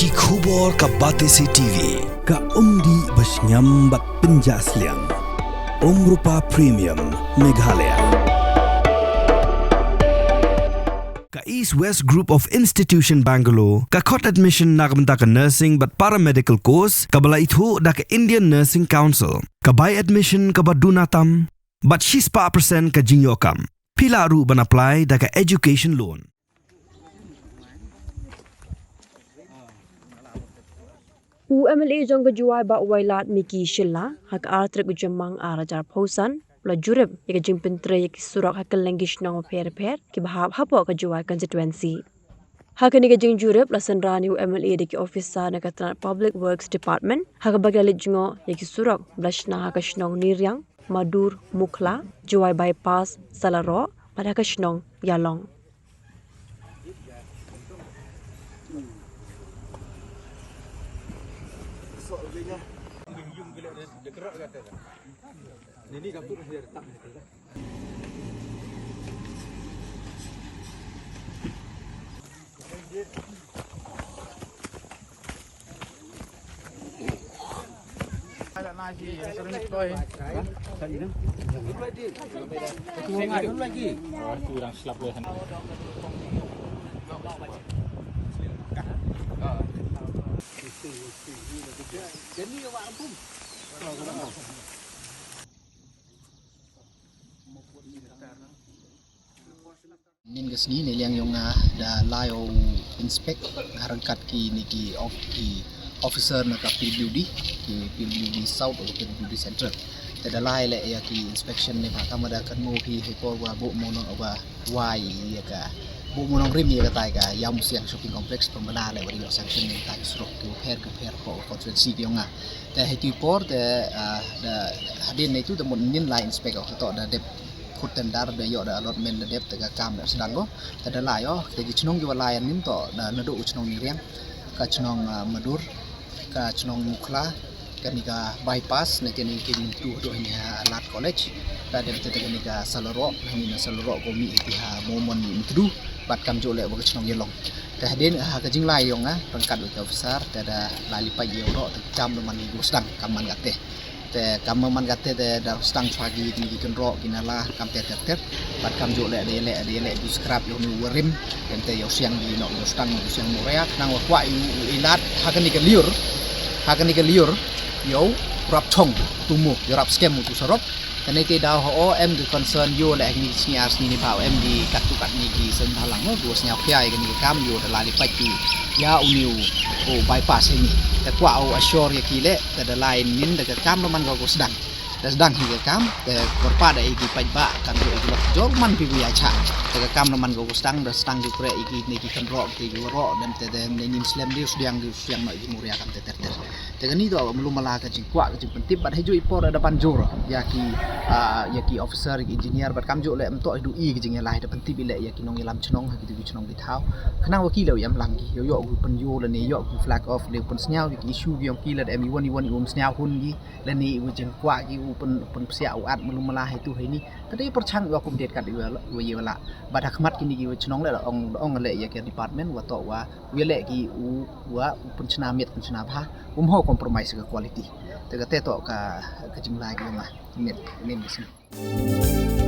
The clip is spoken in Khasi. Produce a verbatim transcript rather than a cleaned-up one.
Ki khubor ka Batesi T V, ka umdih ba shngiam bad pynjah sliang. Umrupa Premium, Meghalaya. Ka East West Group of Institution Bangalore, ka khot admission na ka bynta ka nursing bad paramedical course, kaba la ithuh da ka Indian Nursing Council, ka bai admission kaba duna tam, bad shispah percent ka jingïoh kam. Phi lah ruh ban apply da ka education loan. U M L A jong ka Jowai Bah Wailadmiki Shylla, ha ka ar tarik u Jymmang ar hajar arphew san, u la jurip ïa ka jingpyntrei ïa ki surok ha kylleng ki shnong bapher bapher, kiba hap hapoh ka Jowai constituency. Ha kane ka jingjurip la synran ïa u M L A da ki officer na ka tnat Public Works Department, ha kaba ki la leit jngoh ïa ki surok ba la shna ha ka shnong Niriang, Madur, Mukhla, Jowai Bypass, Salaroh, bad ha ka shnong Ïalong. Nin ka sngi ne liang yong nga da lai o inspect ha ryngkat ki ne ki of ki officer na ka P W D, ki P W D South o P W D Central. Te da lai le ïa ki inspection ne ba ka ma da kan mo ki he por wa bo mo nong wa wai ïa ka bo mo nong rim ïa ka tai ka Yam Siang Shopping Complex pembela le wa ïa sanction ne tai surok ki pher ki pher ko constituency ki yong nga. Te he ki por te da hadin ne tu te mo nin lai inspect o to da dep khut tender da ïoh da allotment da dep te ka kam da sdang ko. Te da lai o te ki chnong ki wa lai nin to da nado u chnong Niriang, ka chnong Madur, ka chnong Mukhla, kani ka bypass ne kani ki myntu do hini ha Lad College. Ka dep te kani ka Salaroh, hini na Salaroh ko mi ki ha Momon ni myntu bad kam jo le ba ka chnong Ïalong. Te hadin ha ka jinglai yong nga ryngkat u officer te da lai lipat ïa u ro te kam da man ïa u sdang kam man ka te. Te kam man ka te te da sdang chwa ki ni ki kynroh ki nala kam ter ter ter. Bad kam jo le de le de le du scrap ïa u ni u rim. Kem te ïa u siang di no ïa u sdang ïa u siang Moria nang wa kwah ïa u ilat ha kani ka liur. Ha kani ka liur ïa u rap chong tumu ïa rap skem u tu sarok. Kane te daw ho em ki concern ïa le ha kani ki sngi ar sngi ni ba em ki kat tu kat ni ki sen balang no du sñiaw khia ïa kani ki kam ïa da la lipat ki ïa u ni u bypass ni. Te kwah u assure ïa ki le. Te da lai nin da ka kam da man ka ko sdang. Da sdang hi ka kam te kor pa da i ki paidbah kan ïoh i ki lok jor man pi wi ai cha. Te ka kam da man ka ko sdang da sdang ki kre i ki ne ki kan ro ki ki ro dem te dem ne nim slem di sdiang di sdiang no i ki Moria kam te ter ter. Te kani to melu mala ka jingkwah ka jingpyntip bad haju i por da ban jur ïa ki ïa ki officer ïa ki engineer bad kam ju le em to du i ki jingïalai da pyntip i le ïa ki nongïalam chnong ha ki tu ki chnong ki thaw. Khnang wa ki le ïam lang ki ïoh ïoh ki pynïoh lane ïoh ki flag off le pynsñiaw ïa ki issue ki yong ki le em i wan i wan i um sñiaw hun ki. Lane i wa jingkwah ki u pyn pynpsiah u at melu mala haitu haini. Te dei pyrchang i wa kum det kat i wa i wa la. Bad ha khmat kini ki wa chnong le la ong ong le ïa ki department wa to wa wi le ki u wa u pynchna miet pynchna bha. Um ho compromise ka quality. Te ka te to ka ka jinglai ki ma miet miet.